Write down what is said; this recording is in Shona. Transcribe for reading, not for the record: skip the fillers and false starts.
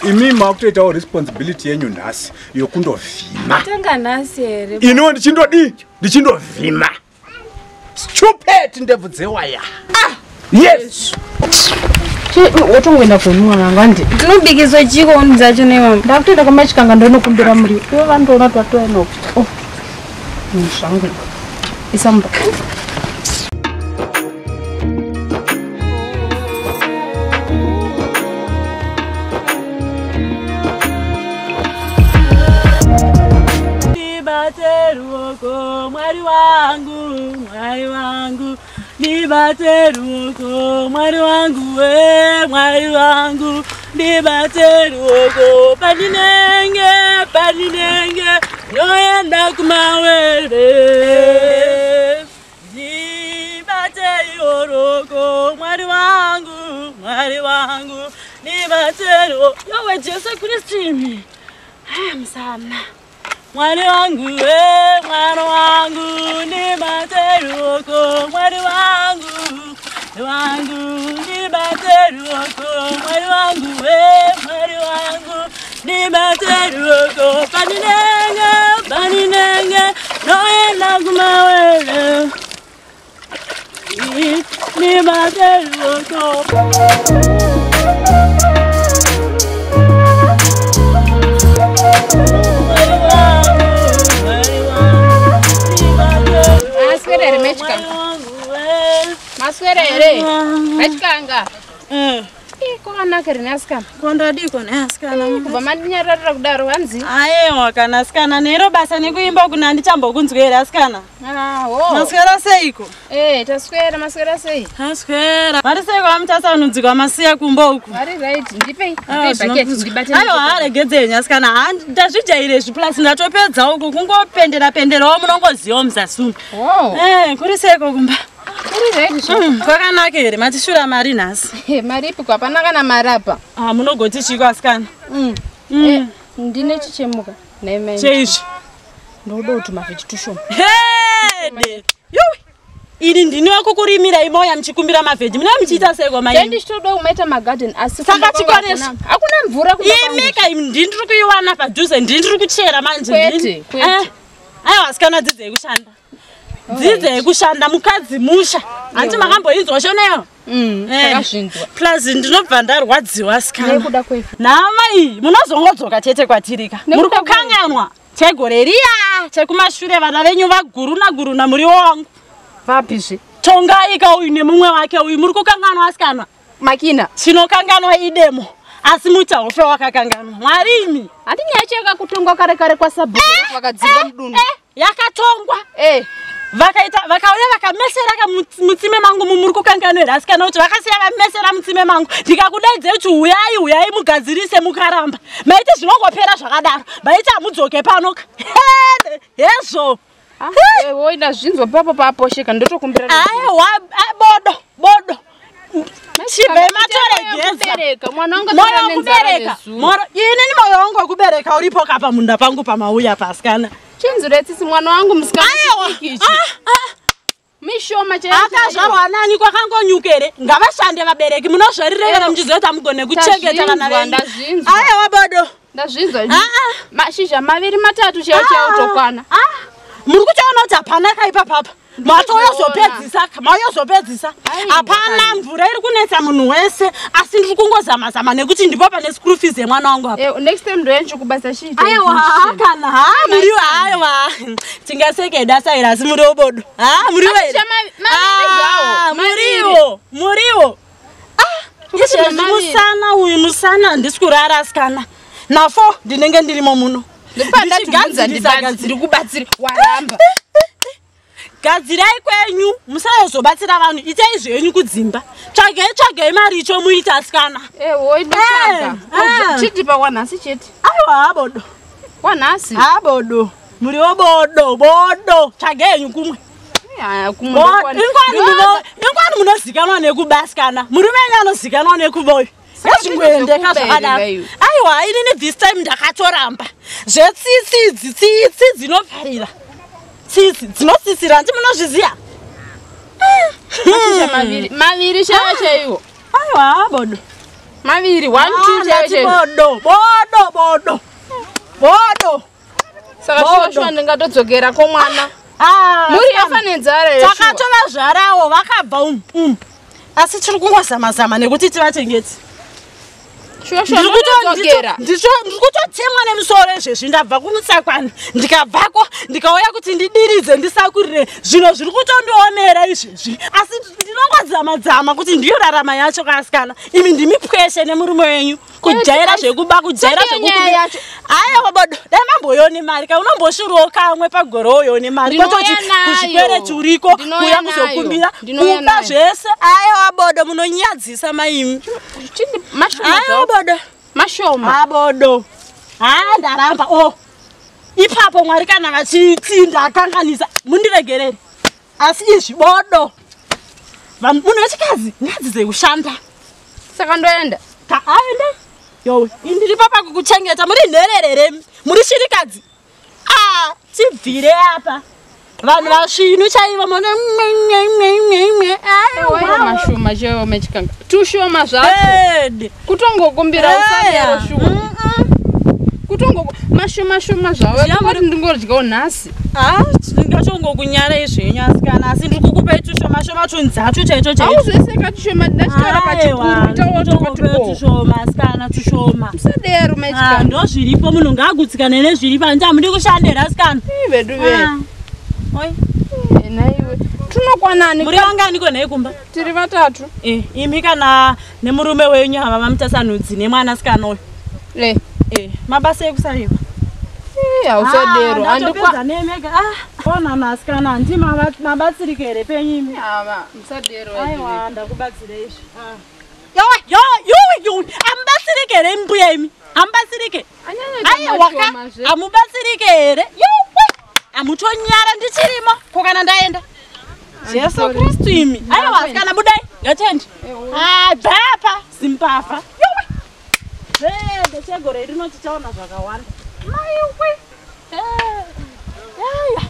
Imi makutoitawo responsibility yenyu nhasi yokundovhima. Tanga nhasi here? Iniwo ndichindodii? Ndichindovhima. Stupid ndebvu dzewaya. Ah! Yes. Wotongoenda kuonwa vangu handi. Ndinobikiswa chiko huni dzacho nemama. Ndakutoenda kwamachikanga ndonokumbira muriwo. Ivo vandoona kuti watouya nawo. Oh. Zvangu. Isa mumba. Ndibate ruoko Mwari wangu, Mwari wangu, ndibate ruoko Mwari wangu, we Mwari wangu, ndibate ruoko pandinenge, pandinenge ndoenda kumawere. Ndibate ruoko Mwari wangu, Mwari wangu, ndibate ruoko. Yowe Jesu Kristu imi. Haya musana. Mwari wangu we, Mwari wangu, ndibate ruoko, Mwari wangu, wangu, ndibate ruoko, Mwari wangu we, Mwari wangu, ndibate ruoko, pandinenge, pandinenge, ndoenda kumawere. Ndibate ruoko. Maswera here mechikanga? Maswera here mechikanga? Kwakanaka here neasikana? Kondadiko neasikana. Kubva mandinyararira kudaro hanzi? Ayewa kana asikana nero basa nekuimba kuna handichambokunzwi here asikana? Aho. Maswera seiko? Taswera, maswera sei? Taswera. Vari seiko vamuchasanudzikwa masiya kumba uku? Vari right, ndipei bucket ndibate. Aiwa aregedze henyu asikana. Ndazvijaire izvi plus ndatopedza uku kungopendera penderawo munongozivawo muzasi umu. Wow. Kuri seiko kumba? Kuri right zvo. Kwakanaka here matishura mari nhasi? Mari ipi hapana kana mari apa. Munogoti chiko asikana? Ndine chichemuka. Nhai mai. Cheizvi? Ndoda kuti mavheji tushoma. Hede. Yuwi. Ini ndini wakukurimirai moya muchikumbira mavheji. Mune muchiita seiko mai? Dai ndichitoda kumaita magarden asi Saka chikoneso. Hakuna mvura kumba kwangu. Imika imi ndini ndiri kuiwana padhuze, ndini ndiri kuchera manje. Kwete, kwete. Aiwa asikana dzidzei kushanda. Dzidzei kushanda mukadzi musha. Hanti makamboinzwa shoneyo? Takazvinzwa. Plus ndinobva ndarwadziwa asikana. Nekuda kwevhu. Nhama iyi munozongodzoka chete kwatirika. Muri kukanganwa chegore riya chekumashure vana venyu vaguruna guruna muriwo wangu. Vapizve? Tongai ka uyu nemumwe wake uyu muri kukanganwa asikana. Makina. Chinokanganwa idemo. Asi muchaofe wakakanganwa. Mwari imi. Handi nyaya yacho yakakutongwa kare kare kwasabhuku vakadzinga mudunhu. Yakatongwa. Vakaita vakauya vakamesera mutsime mangu muri kukanganwa here asikana kuti vakasiya vamesera mutsime mangu ndikakudaidzai kuti huyai huyai mugadzirise mukaramba maiti zvinongopera zvakadaro maiti hamudzoke pano hezvo. Woida zvinzwa papo paposheka ndotokumbira. Aiwa bodo bodo. Chibve matoregeza. Mwana wangu Moyo wekubereka. Inini moyo wangu wekubereka uripo kapa munda pangu pamauya pasikana. Chinzure tsitsi mwana wangu musikana ichi. Mishoma chaiyo. Akazvarwa nani kwakangonyukere. Ngavashande vabereki munozvarirevera muchiziva kuti hamugone kuchengeta vana venyu. Ndazvinzwa. Aiwa bodo. Ndazvinzwa. Mashizha maviri matatu chaiyo chaiyo tokwana. Muri kutoona kuti hapana kaipa papa. Matoyozopedzisa, mayozopedzisa. Hapana mvura iri kunetsa munhu wese asi ndiri kungozama zama nekuti ndipo pane school fees yemwana wangu apa. Next time ndoenje kubasa chiite. Aiwa kana muriwo aiwa. Tingasekeda saira asi muriwo bodo. Muriwo here? Muriwo, muriwo. Izvezvi musana uyu musana handisi kurara asikana. Nafo ndinenge ndirimo muno. Ndiri kubatsira waramba. Gadzirai kwenyu musazobatsira vanhu itai zvenyu kudzimba. Tsvagai tsvagai mari icho muita asikana. Woinotsvaga. Chidipa wanhasi chete. Aiwa bodo. Wanhasi. Bodo. Muriwo bodo bodo. Tsvagai henyu kumwe. Ingwani munozikanwa nekubasikana. Murume enyu anozikanwa nekuboyo. Ngazvingoendeka zvakadaro. Aiwa inini this time ndakatoramba. Zvetsitsi idzi tsitsi dzinovharira. Tsitsi dzinosisira handi munozviziya. Mashizha maviri, maviri chaiwo chaiwo. Aiwa bodo. Maviri 1 2 chete. Bodo, bodo, bodo. Bodo. Saka shuwa ndingatodzokera ko mwana. Muri yafa nenzara here? Takatovazvarawo vakabva Asi tiri kungozama-zama nekuti tivachengete. Ndiri kutotemwa nemusoro izvezvi ndabva kumutsakwana ndikabvako ndikauya kuti ndidiridze ndisakurire zvino zviri kutondiomera izvezvi asi ndinongozama-zama kuti ndiyo rarama yacho kasikana imi ndimi pweshe nemurume wenyu kujaira zvekuba kujaira zvekuba aiwa bodo dai mamboyone mari ka unomboshurawo kamwe pagore uyone mari kwatoti kuzvikwereti uriko kuuya kuzokumbira kuba zvese aiwa bodo munonyadzisa maimi aiwa bodo mashoma abodo ndaramba o ipapo Mwari kana vachiti ndakanganisa mundiregerere asi izvi bodo munhu wechikadzi ngadzidze kushanda saka ndoenda aenda yowe indiri papa kukuchengeta muri nhererere muri shirikadzi tibvire apa vanhu vasvinu chaivo mune mwe mashoma chaivo mechikanga tushoma zvacho kutongokumbira usadero shuwa kutongo mashoma shoma zvavo kuti ndingodyawo nhasi ndingachongokunyara izvenyu asikana asi ndiri kukupei tushoma shoma tunzatu chaicho chaicho auzoseka tushoma ndachitaura pachikuru tushoma asikana tushoma musadero mechikanga ndozviripo munhu ngaagutsikane nezviripo handiti hamudi kushandera asikana vedu ve oi naiwe tunokwanani muri vanganiko nhai kumba tiri vatatu imi kana nemurume wenyu ava vamutasanudzi nemwanasikana uyu mabasa ekusaiwa hausadero andopedza nemega onana asikana handi mabatsirike here penyu imi musadero aiwa ndakubatsira izvi yowe amubatsirike here mbuya imi amubatsirike aiwaka amubatsirike here yowe amutonyara ndichirimo ko kana ndaenda Jesu Kristu imi aiwa asikana budai ngatende bvapa zimbavha yowe ndechegore rino tichaona zvakawanda maiwe yaya.